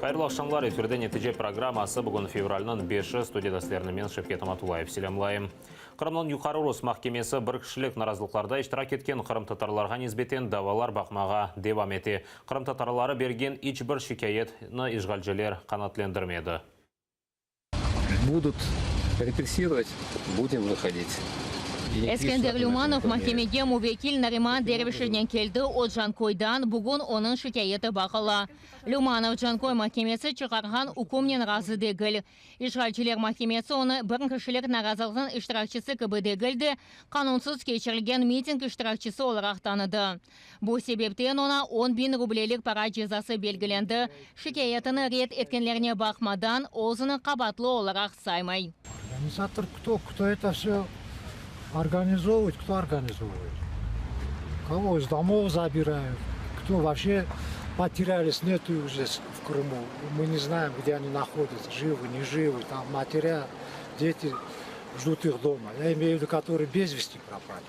Hayırlı aqşamlar, efirde Netice programması, bugün fevralniñ beşi, studiyada sizlerni men, Şevket Amatullayev, selâmlayım. Qırımnıñ Yuqarı Rus mahkemesi bir kişilik narazılıqlarda iştirak etken qırımtatarlarğa nisbeten davalar baqmağa devam ete. Qırımtatarları bergen iç bir şikâyetni işğalciler qanaatlendirmedi. Budut repressirovat, budem vıhodit. Eskender Lümanov mahkemege müvekkil Nariman Dervişevnen keldi, o Cankoydan, bugün onıñ şikâyeti baqıla. Lümanov Cankoy mahkemesi çıqarğan ükümnen razı degil. İşğalciler mahkemesi onı bir kişilik narazılıqnıñ iştirakçisi kibi degil de, qanunsız keçirilgen miting iştirakçisi olaraq tanıdı. Bu sebepten oña 10.000 rublelik para cezası belgilendi. Şikâyetini red etkenlerine baqmadan, özüni qabaatlı olaraq saymay. Organizator кто? Кто это все организовывает? Кто организовывает? Кого из домов забирают? Кто вообще потерялись, нету их здесь в Крыму. Мы не знаем, где они находятся, живы, не живы. Там матеря, дети ждут их дома. Я имею в виду, которые без вести пропали.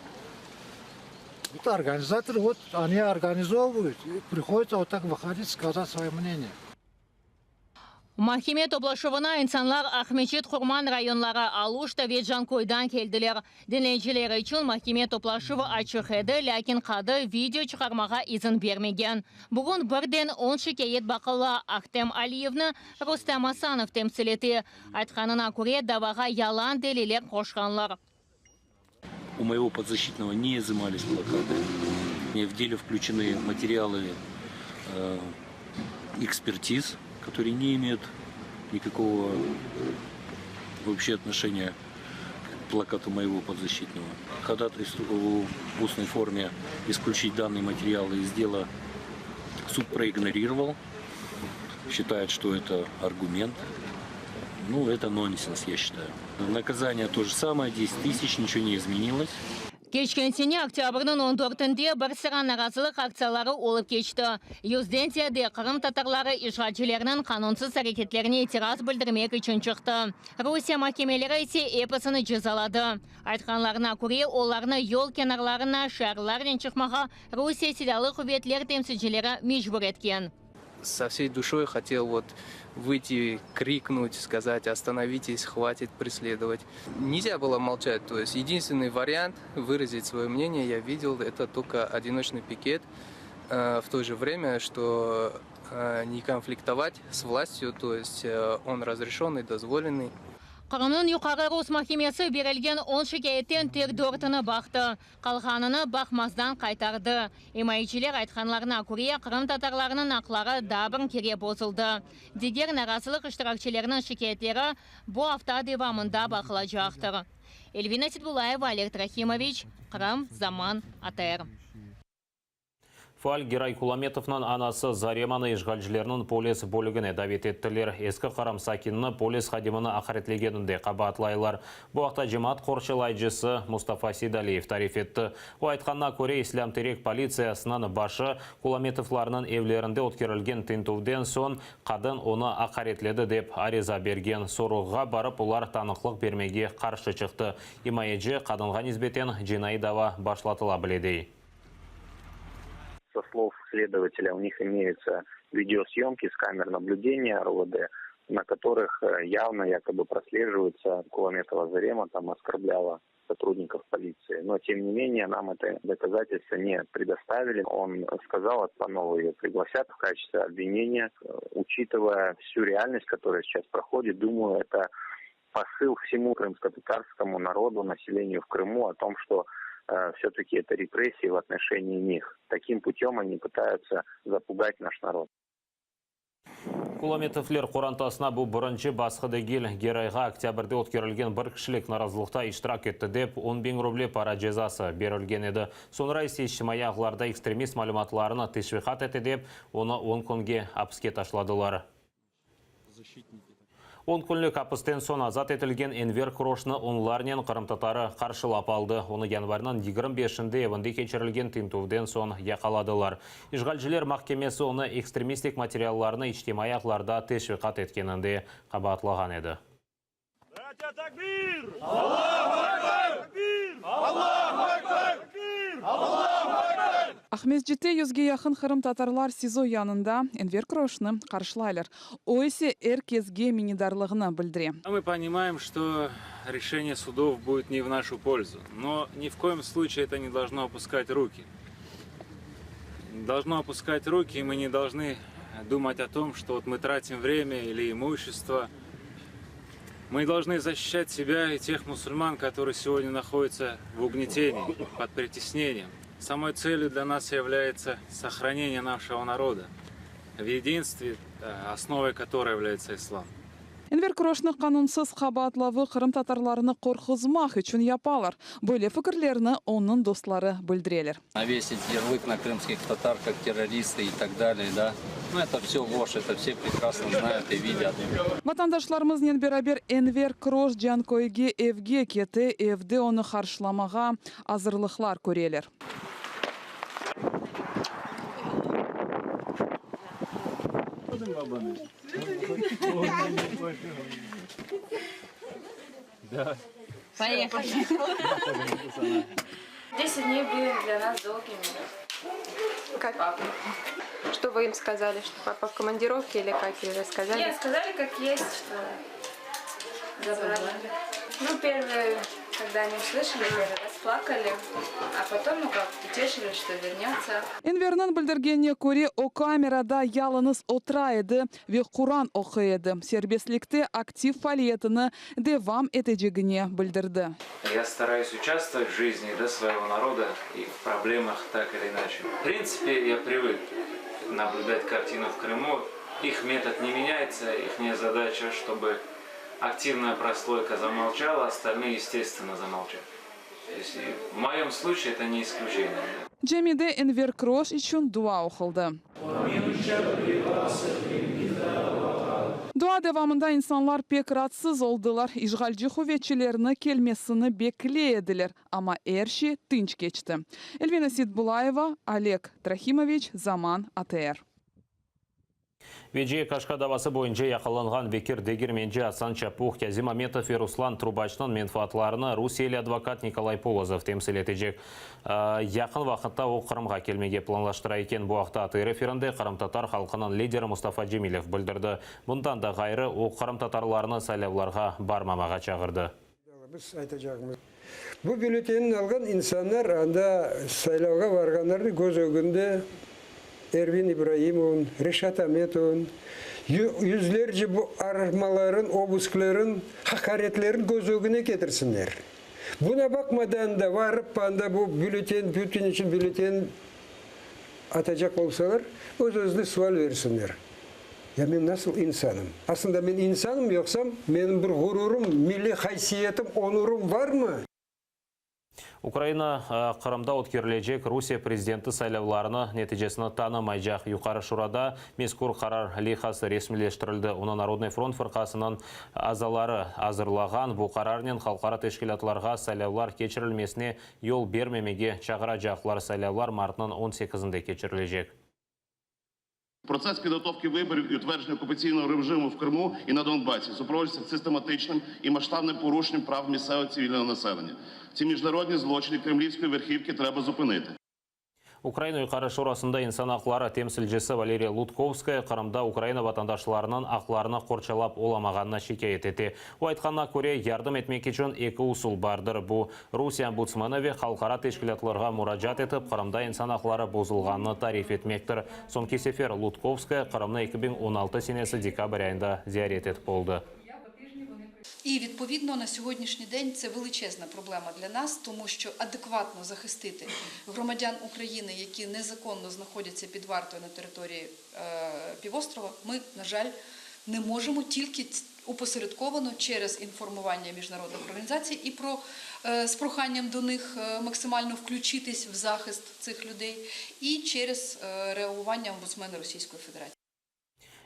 Вот организаторы, вот они организовывают, и приходится вот так выходить, сказать свое мнение. Mahkeme toplaşuvına insanlar Aqmescit, Qurman rayonları, Aluşta ve Cankoydan keldiler. Diñleyiciler içün mahkeme toplaşuvı açıq edi, lâkin qadı video çıqarmağa izin bermegen. Bugün birden on şikâyet baqıla, Ahtem Aliyevni Rustem Asanov temsil ete. Aytqanına köre, davağa yalan deliller qoşqanlar. У моего подзащитного не изымались плакаты. В деле включены материалы э, экспертиз, которые не имеют никакого вообще отношения к плакату моего подзащитного. Ходатайство в устной форме исключить данные материалы из дела суд проигнорировал. Считает, что это аргумент. Ну, это нонсенс, я считаю. Наказание то же самое, 10 тысяч, ничего не изменилось. Keçken sene oktâbrniñ 14-nde bir sıra narazılıq aktsiyaları olıp keçti. Yüzden ziyade qırımtatarları işğalcilerniñ qanunsız areketlerine itiraz bildirmek içün çıqtı. Rusiye mahkemeleri ise episini cezaladı. Aytqanlarına köre, olarnı yol kenarlarına şiarlarnen çıqmağa Rusiye Silâlı quvetler temsilcileri mecbur etken. Со всей душой хотел вот выйти, крикнуть, сказать остановитесь, хватит преследовать. Нельзя было молчать, то есть единственный вариант выразить свое мнение я видел, это только одиночный пикет. Э, в то же время, что э, не конфликтовать с властью, то есть э, он разрешенный, дозволенный. Qırımnıñ Yuqarı Rus mahkemesi berilgen 10 şikâyetten tek dörtüni baqtı. Qalğanını baqmazdan qaytardı. İmayeciler aytqanlarına köre, qırımtatarlarnıñ aqları daa bir kere bozuldı. Diger narazılıq iştirakçileriniñ şikâyetleri bu afta devamında baqılacaqtır. Elvina Seitbullayeva, Oleg Trahimoviç, Qırım, Zaman, ATR. Faal Giray Kulametovnıñ anası Zaremanı işğalcilerniñ polis bölügine davet ettiler. Eski Qırım sakinini polis hadimini aqaretlegeninde qabaatlaylar. Bu aqta cemaat qorçalayıcısı Mustafa Seydaliyev tarif etti. O aytqanına köre, İslâm Terek politsiyasınıñ başı Kulametovlarnıñ evlerinde ötkerilgen tintüvden soñ qadın onı aqaretledi dep ariza bergen. Sorğuğa barıp olar tanıqlıq bermege qarşı çıqtı. İmayeci, qadınğa nisbeten cinaiy dava başlatıla bile, dey. Со слов следователя, у них имеются видеосъемки с камер наблюдения РОВД, на которых э, явно якобы прослеживается Куламетова Зарема, там оскорбляла сотрудников полиции. Но, тем не менее, нам это доказательство не предоставили. Он сказал, по ее пригласят в качестве обвинения. Учитывая всю реальность, которая сейчас проходит, думаю, это посыл всему крымско-татарскому народу, населению в Крыму о том, что э, все-таки это репрессии в отношении них. Таким путем они пытаются запугать наш народ. Kulametovlar qorantasına bu birinci basqı degil. Gerayğa oktâbrde ötkerilgen bir kişilik narazılıqta iştirak etti dep 10.000 ruble para cezası berilgen edi. Soñra ise içtimaiy ağlarda ekstremist malümatlarını teşviqat etti dep, onı 10 künge apiske taşladılar. 10 künlük apisten soñ azat etilgen Enver Kroşnı onlarnen qırımtatarı qarşılap aldı. Onı yanvarniñ 25-inde evinde keçirilgen tintüvden soñ yaqaladılar. İşğalciler mahkemesi onı ekstremistik materiallarnı içtimaiy ağlarda teşviqat etkeninde qabaatlağan edi. Tekbir! Allahu Ekber! Tekbir! Allahu Ekber! Tekbir! Allahu Ekber! Aqmescitte yüzge yaqın qırımtatarlar SİZO yanında Enver Kroşnı qarşılaylar. O ise er kesge minnetdarlığını bildire. Мы понимаем, что решение судов будет не в нашу пользу, но ни в коем случае это не должно опускать руки. Не должно опускать руки, и мы не должны думать о том, что вот мы тратим время или имущество. Мы должны защищать себя и тех мусульман, которые сегодня находятся в угнетении, под притеснением. Самой целью для нас является сохранение нашего народа в единстве, основой которой является ислам. Enver Kroşnı qanunsız qabaatlavı qırımtatarlarnı qorquzmaq içün yapalar. Böyle fikirlerni onıñ dostları bildireler. Навесить ярлык на крымских татар как террористы и так далее, да. Ну, это все ложь, это все прекрасно знают и видят. Vatandaşlarımıznen beraber Enver Kroş Canköyge evge kete, evde onı qarşılamağa azırlıqlar köreler. Десять дней были для нас долгими. Как? Что вы им сказали, что папа в командировке или как или рассказали? Нет, сказали, как есть, что забрали. Ну, первые, когда они услышали, первый раз плакали, а потом, ну как, утешили, что вернется. Enverniñ bildirgenine köre, o kamerada yalıñız otura edi ve Quran oquy edi. Serbestlikte aktiv faaliyetini devam etecegini bildirdi. Я стараюсь участвовать в жизни да, своего народа и в проблемах так или иначе. В принципе, я привык наблюдать картину в Крыму. Их метод не меняется, их задача, чтобы активная прослойка замолчала, остальные, естественно, замолчат. То есть, в моем случае это не исключение. Camide Enver Kroş içün dua oquldı. Dua devamında insanlar pek raatsız oldılar, işğalci quvetçilerniñ kelmesini bekley ediler, amma er şey tınç keçti. Elvina Seitbulayeva, Oleg Trahimoviç, Zaman, ATR. Veciye Kaşka davası boyunca yaqalanğan Bekir Degermenci, Asan Çapuh, Kazim Ametov ve Ruslan Trubaçnıñ menfaatlarını rusiyeli advokat Nikolay Polozov temsil etecek. Yaqın vaqıtta o Qırımğa kelmege planlaştıra eken. Bu aqta ATR efirinde qırımtatar halqınıñ lideri Mustafa Cemilev bildirdi. Bundan da ğayrı, o, qırımtatarlarnı saylavlarğa barmamağa çağırdı. Biz aytacaqmız, bu bülletenni alğan insanlar anda saylavğa varğanlarnı köz ögünde Ervin İbraimovnıñ, Reşat Ametovnıñ, yüzlerce bu aramaların, obusklerin, haqaretlerin köz ögüne ketirsinler. Buna baqmadan da varıp anda bu bülleten, Putin içün bülleten atacaq olsalar, öz-özüne sual bersinler, Ya men nasıl insanım? Aslında men insanım yoqsam, menim bir ğururım, milliy haysiyetim, onurım varmı? Ukraina Qırımda ötkerilecek Rusiye prezidenti saylavlarını neticesini tanımaycaq. Yuqarı Şurada mezkür qarar leyhası resmiyleştirildi. Onı Narodnıy front fırqasınıñ azaları azırlağan. Bu qararnen halqara teşkilâtlarğa saylavlar keçirilmesine yol bermemege çağıracaqlar. Saylavlar martnıñ on sekizinde keçirilecek. Процесс підготовки виборів і утвердження окупаційного режиму в Криму і на Донбасі супроводжується систематичним і масштабним порушенням прав місцевого цивільного населення. Ці міжнародні злочини кремлівської верхівки треба зупинити. Ukraina Yuqarı Şurasında insan aqları temsilcisi Valeriya Lutkovskaya Qırımda Ukraina vatandaşlarınıñ aqlarını qorçalap olamağanına şikâyet ete. O aytqanına köre, yardım etmek içün eki usul bardır, bu, Rusiye ombudsmeni ve halqara teşkilâtlarğa muracaat etip, Qırımda insan aqları bozulğanını tarif etmektir. Soñki sefer Lutkovskaya Qırımnı 2016 senesi dekabr ayında ziyaret etip oldı. І, відповідно, на сьогоднішній день це величезна проблема для нас, тому що адекватно захистити громадян України, які незаконно знаходяться під вартою на території півострова, ми, на жаль, не можемо тільки опосередковано через інформування міжнародних організацій і про, з проханням до них максимально включитись в захист цих людей, і через реагування омбудсмена Російської Федерації.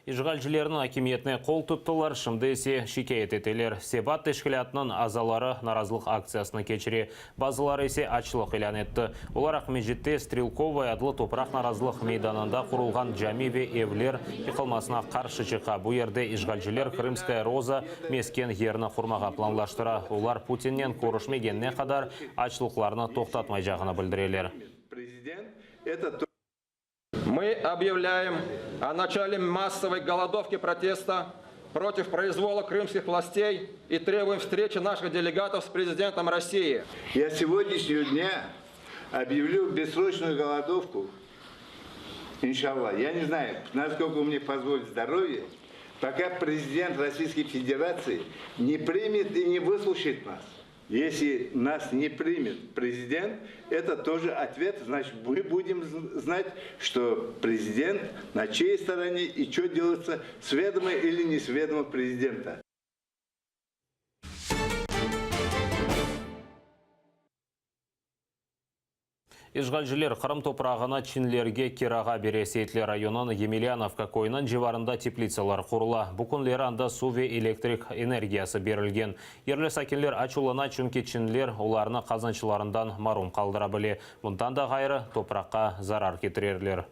İşğalcilerniñ akimiyetine qol tuttılar, şimdi ise şikâyet eteler. Sebat teşkilâtınıñ azaları narazılıq aktsiyasını keçire, bazıları ise açlıq ilân etti. Olar Aqmescitte Strelkovaya adlı topraq narazılıq meydanında qurulğan cami ve evler yıqılmasına qarşı çıqa. Bu yerde işğalciler Krımskaya roza mesken yerini qurmağa planlaştıra. Olar Putinnen körüşmegenine qadar açlıqlarını toqtatmaycağını bildireler. Это Мы объявляем о начале массовой голодовки протеста против произвола крымских властей и требуем встречи наших делегатов с президентом России. Я с сегодняшнего дня объявлю бессрочную голодовку. Иншаллах. Я не знаю, насколько мне позволит здоровье, пока президент Российской Федерации не примет и не выслушает нас. Если нас не примет президент, это тоже ответ, значит, мы будем знать, что президент на чьей стороне и что делается с ведома или не с ведома президента. İşğalciler Qırım toprağını çinlerge kirağa bere. Seyitler rayonınıñ Yemelyanovka köyüniñ civarında teplitsalar qurula. Bu künleri anda suv ve elektrik energiyası berilgen. Yerli sakinler açuvlana, çünki çinler olarnı qazançlarından marum qaldıra bile. Bundan da ğayrı, topraqqa zarar ketirerler.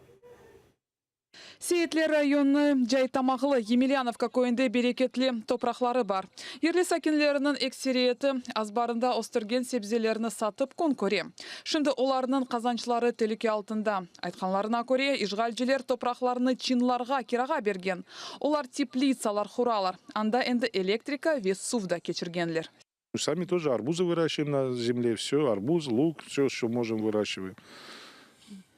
Seyitler rayonı Caytamaqlı, Yemelyanovka, köyünde bereketli topraqları bar. Yerli sakinleriniñ ekseriyeti azbarında östürgen sebzelerni satıp kün köre. Şimdi olarnıñ qazançları telüke altında. Aytqanlarına köre, işğalciler topraqlarnı çinlarğa kirağa bergen. Olar teplitsalar quralar, anda endi elektrika ve suv da keçirgenler. Sami тоже арбузы выращиваем на земле, все, арбуз, лук, все, что можем, выращиваем.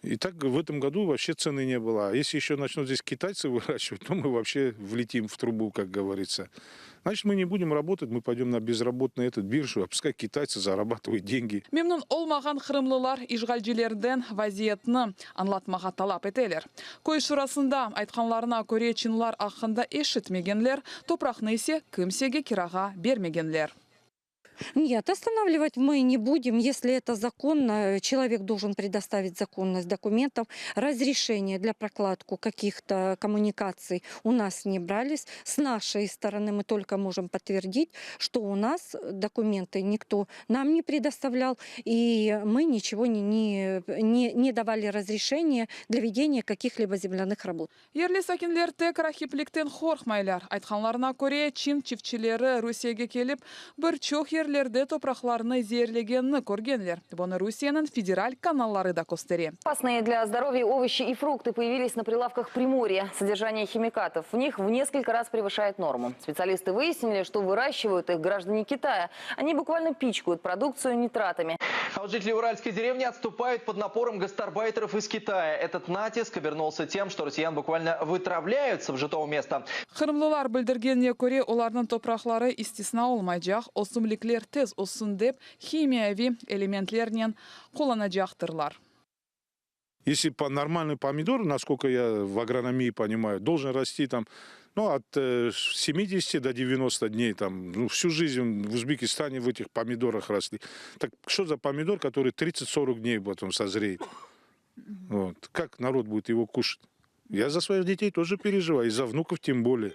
И так в этом году вообще цены не было. А если еще начнут здесь китайцы выращивать, то мы вообще влетим в трубу, как говорится. Значит, мы не будем работать, мы пойдем на безработный этот биржу, а пускай китайцы зарабатывают деньги. Memnün olmağan qırımlılar işğalcilerden vaziyetni añlatmağa talap eteler. Köy şurasında, aytqanlarına köre, çinlar aqqında eşitmegenler, topraqnı ise kimsege kirağa bermegenler. Нет, останавливать мы не будем, если это законно, человек должен предоставить законность документов, разрешение для прокладку каких-то коммуникаций у нас не брались. С нашей стороны мы только можем подтвердить, что у нас документы никто нам не предоставлял, и мы ничего не, не, не, не давали разрешения для ведения каких-либо земляных работ. Yerli sakinler tek rahiplikten qorqmaylar. Aytqanlarına köre, çin çiftçileri Rusiyege kelip, bir çoq yerlerde topraqlarnı zeerlegenini körgenler. Bunı Rusiyeniñ federal kanalları da köstere. Опасные для здоровья овощи и фрукты появились на прилавках Приморья. Содержание химикатов в них в несколько раз превышает норму. Специалисты выяснили, что выращивают их граждане Китая. Они буквально пичкают продукцию нитратами. А вот жители уральской деревни отступают под напором гастарбайтеров из Китая. Этот натиск обернулся тем, что россиян буквально вытравляют с обжитого места. Qırımlılar bildirgenine köre, olarnıñ topraqları istisna olmaycaq, ösümlikler tez össün dep, himiyaviy elementlernen qullanacaqtırlar. Если по нормальный помидор, насколько я в агрономии понимаю, должен расти там, ну, от 70 до 90 дней, там, ну, всю жизнь в Узбекистане в этих помидорах росли. Так что за помидор, который 30-40 дней потом созреет? Вот. Как народ будет его кушать? Я за своих детей тоже переживаю, и за внуков тем более.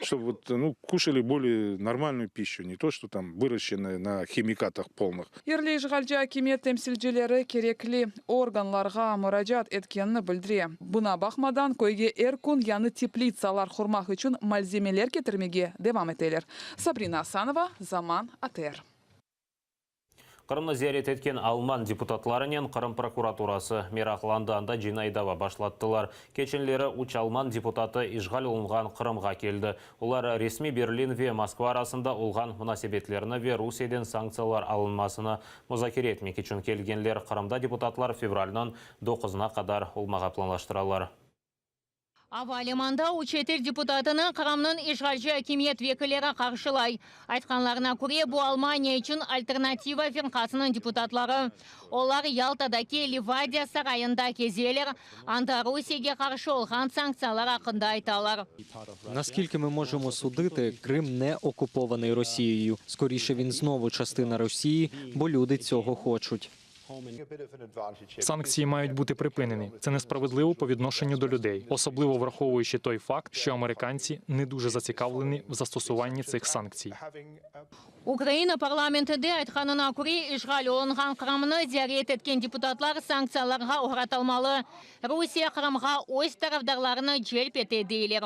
Чтобы вот, ну, кушали более нормальную пищу, не то, что там выращенное на химикатах полных. Yerli işğalci akimiyet temsilcileri kerekli organlarğa muracaat etkenini bildire. Buña baqmadan, köyge er kün yañı teplitsalar qurmaq içün malzemeler ketirmege devam eteler. Sabrina Asanova, Zaman, ATR. Qırımnı ziyaret etken alman deputatlarınen Qırım prokuraturası meraqlandı, anda cinaiy dava başlattılar. Keçenleri üç alman deputatı işğal olunğan Qırımğa keldi. Olar resmiy Berlin ve Moskva arasında olğan munasebetlerni ve Rusiyeden sanktsiyalar alınmasını muzakere etmek içün kelgenler. Qırımda deputatlar fevralniñ doquzına qadar olmağa planlaştıralar. Ava limanda üç çetel deputatını Qırımnıñ işğalci akimiyet vekilleri qarşılay. Aytqanlarına köre, bu Almaniya içün alternativa firqasınıñ deputatları. Olar Yaltadaki Livadiya sarayında kezeler, anda Rusiyege qarşı olğan sanktsiyalar aqqında aytalar. Наскільки ми можемо судити, Крим не окупований Росією. Скоріше він знову частина Росії, бо люди цього хочуть. Санкції мають бути припинені. Це несправедливо по відношенню до людей, особливо враховуючи той факт, що американці не дуже зацікавлені в застосуванні цих санкцій. Ukraina parlamentinde aytqanına köre, işğal olunğan Qırımnı ziyaret etken deputatlar sanktsiyalarğa oğratılmalı. Rusiye Qırımğa öz tarafdarlarını celp ete, deyler.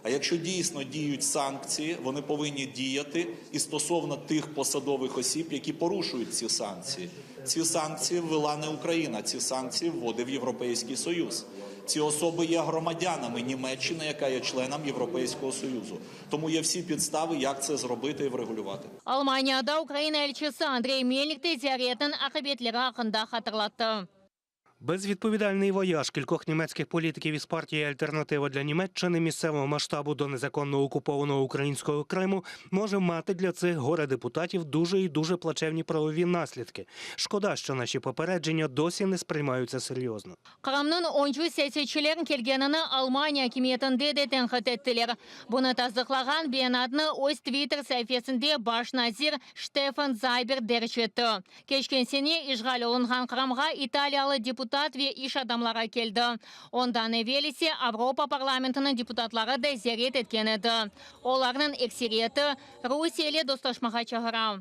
А якщо дійсно діють санкції, вони повинні діяти і стосовно тих посадових осіб, які порушують ці санкції. Ці санкції ввела не Україна, ці санкції вводив Європейський Союз. Ці особи є громадянами Німеччини, яка є членом Європейського Союзу. Тому є всі підстави, як це зробити і врегулювати. Almaniyada Ukraina elçisi Andrey Melnik de ziyaretniñ aqibetleri aqqında hatırlattı. Безвідповідальний вояж кількох німецьких політиків із партії Альтернатива для Німеччини місцевого масштабу до незаконно окупованого українського Криму може мати для цих горе-депутатів дуже і дуже плачевні правові наслідки. Шкода, що наші попередження досі не сприймаються серйозно. Qırımnıñ oncü siyasetçileriniñ kelgenini Almaniya akimiyetinde de tenqit ettiler. Bunı tasdıqlağan beyanatnı öz Twitter saifesinde baş nazir Şteffen Zaybert derc etti. Keçken sene işğal olunğan Qırımğa italiyalı deputat ve iş adamları keldi. Ondan evel ise Avropa parlamentiniñ deputatları da ziyaret etken edi. Olarnıñ ekseriyeti Rusiye ile dostlaşmağa çağıra.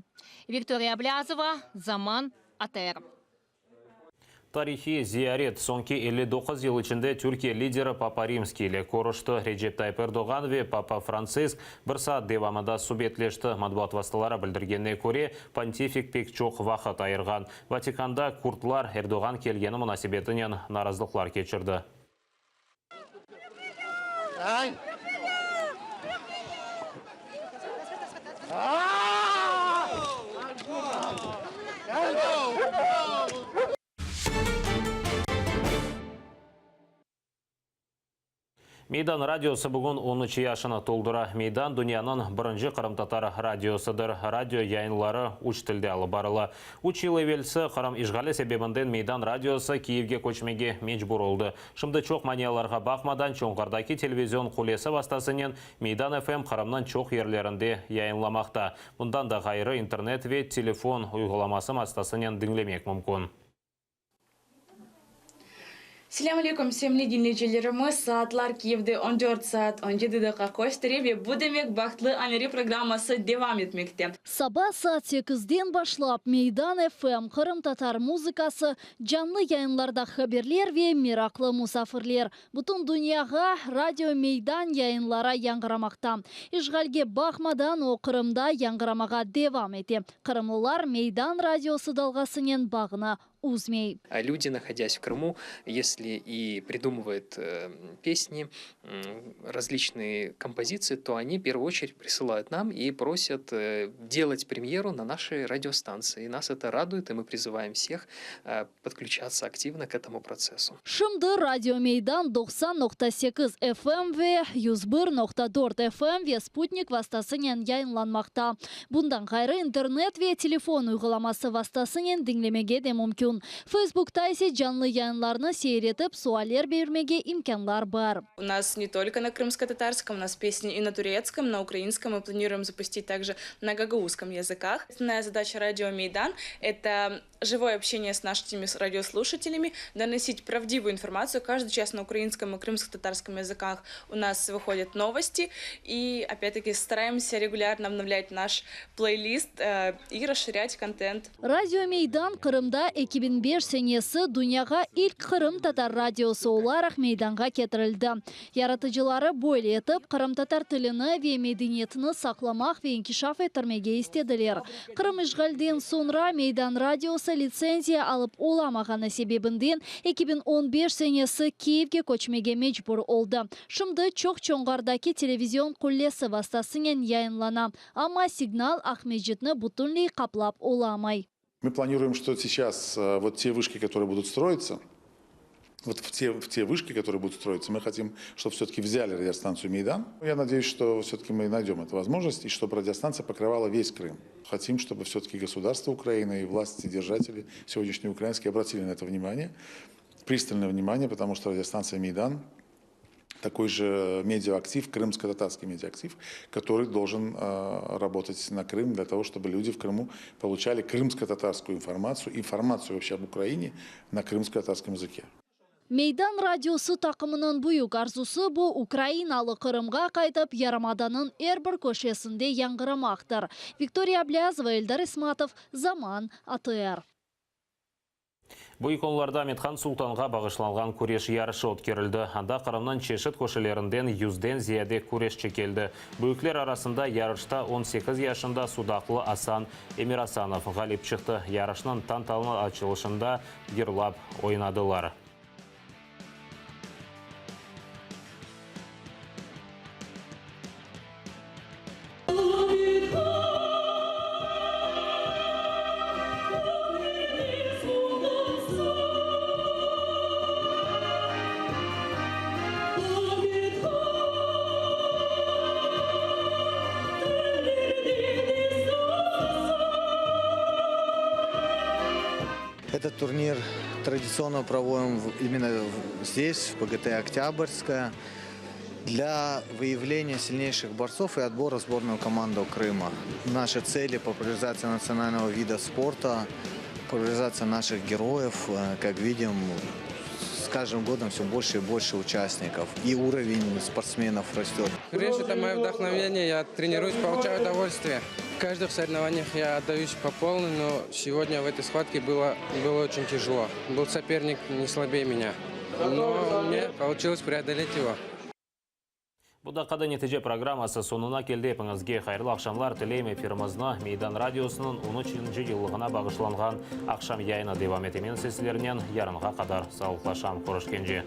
Viktoriya Ablâzova, Zaman, ATR. Tarihiy ziyaret soñki 59 yıl içinde Türkiye lideri Papa Rimskiy ile körüşti. Recep Tayyip Erdoğan ve Papa Frantsisk bir saat devamında subetleşti. Matbuat vastaları bildirgenine köre, pontifik pek çoq vaqıt ayırğan. Vatikanda kurdlar Erdoğan kelgeni munasebetinen narazılıqlar keçirdi. Meydan radiosı bugün on üç yaşını toldura. Meydan dünyanıñ birinci qırımtatar radiosıdır. Radio yayınları üç tilde alıp barıla. Üç yıl evelsi Qırım işğali sebebinden Meydan radiosı Kiyevge köçmege mecbur oldı. Şimdi çoq manialarğa baqmadan Çonğardaki televizion qulesi vastasınen Meydan FM Qırımnıñ çoq yerlerinde yayınlamaqta. Bundan da ğayrı internet ve telefon uyğulaması vastasınen diñlemek mümkün. Selâm aleyküm, sevimli diñleyicilerimiz! Saatlar Kiyevde 14 saat 17 daqqa köstere ve bu demek Bahtlı anleri programması devam etmekte. Saba saat sekizden başlap Meydan FM, qırımtatar muzıkası, canlı yayınlarda haberler ve meraqlı musafirler. Bütün dünyağa Radio Meydan yayınları yañğıramaqta. İşğalge baqmadan, o Qırımda yañğıramağa devam ete. Qırımlılar Meydan radiosı dalğasınen bağını üzmey. Люди, находясь в Крыму, если и придумывают песни, различные композиции, то они в первую очередь присылают нам и просят делать премьеру на нашей радиостанции. И нас это радует, и мы призываем всех подключаться активно к этому процессу. Şimdi Radio Meydan 90.8 FM ve 101.4 FM ve sputnik vastasınen yayınlanmaqta. Bundan ğayrı internet ve telefon uyğulaması vastasınen diñlemege de mümkün. Facebookta ise canlı yayınlarnı seyir etip, sualler bermege imkânlar bar. У нас не только на крымско-татарском, у нас песни и на турецком, на украинском. Мы планируем запустить также на гагаузском языках. Основная задача радио Мейдан – это живое общение с нашими радиослушателями, доносить правдивую информацию. Каждый час на украинском и крымско-татарском языках у нас выходят новости. И, опять-таки, стараемся регулярно обновлять наш плейлист и расширять контент. Radio Meydan Qırımda 2005 senesi dünyağa ilk qırımtatar radiosı olaraq meydanğa ketirildi. Yaratıcıları böyle etip qırımtatar tilini ve medeniyetini saqlamaq ve inkişaf ettirmege istediler. Qırım işğalden soñra Meydan radiosı litsenziya alıp olamağanı sebebinden 2015 senesi Kiyevge köçmege mecbur oldı. Şimdi çoq Çonğardaki televizion qullesi vastasınen yayınlana, amma signal Aqmescitni bütünley qaplap olamay. Мы планируем, что сейчас вот те вышки, которые будут строиться, вот в те, в те вышки, которые будут строиться, мы хотим, чтобы все-таки взяли радиостанцию «Мейдан». Я надеюсь, что все-таки мы найдем эту возможность, и чтобы радиостанция покрывала весь Крым. Хотим, чтобы все-таки государство Украины и власти, держатели сегодняшние украинские обратили на это внимание, пристальное внимание, потому что радиостанция «Мейдан» такой же медиаактив, крымско-татарский медиаактив, который должен э, работать на Крым для того, чтобы люди в Крыму получали крымско-татарскую информацию, информацию вообще об Украине на крымско-татарском языке. Meydan radiosı taqımınıñ büyük arzusı bu ukrainalı Qırımğa qaytıp yarımadanıñ er bir köşesinde yañğıramaqtır. Viktoriya Ablâzova, Eldar İsmatov, Zaman, ATR. Bu yıllarda Amethan Sultanğa bağışlanğan küreş yarışı ötkerildi. Anda Qırımnıñ çeşit köşelerinden yüzden ziyade küreşçi keldi. Büyükler arasında yarışta 18 yaşında sudaqlı Asan Emirasanov ğalip çıqtı. Yarışnıñ tantanalı açılışında yırlap oynadılar. Этот турнир традиционно проводим именно здесь, в ПГТ «Октябрьская», для выявления сильнейших борцов и отбора в сборную команду Крыма. Наши цели – популяризация национального вида спорта, популяризация наших героев. Э, как видим, с каждым годом все больше и больше участников, и уровень спортсменов растет. Күреш – это мое вдохновение, я тренируюсь, получаю удовольствие. В каждых соревнованиях я отдаюсь по полной, но сегодня в этой схватке было, было очень тяжело. Был соперник не слабее меня, но мне получилось преодолеть его. Bu daqqada Netice programması soñuna keldi. Epiñizge hayırlı aqşamlar tileyim. Efirimizni Meydan radiosınıñ on üçünci yıllığına bağışlanğan aqşam yayını devam ete. Men sizlernen yarınğa qadar sağlıqlaşam. Körüşkence.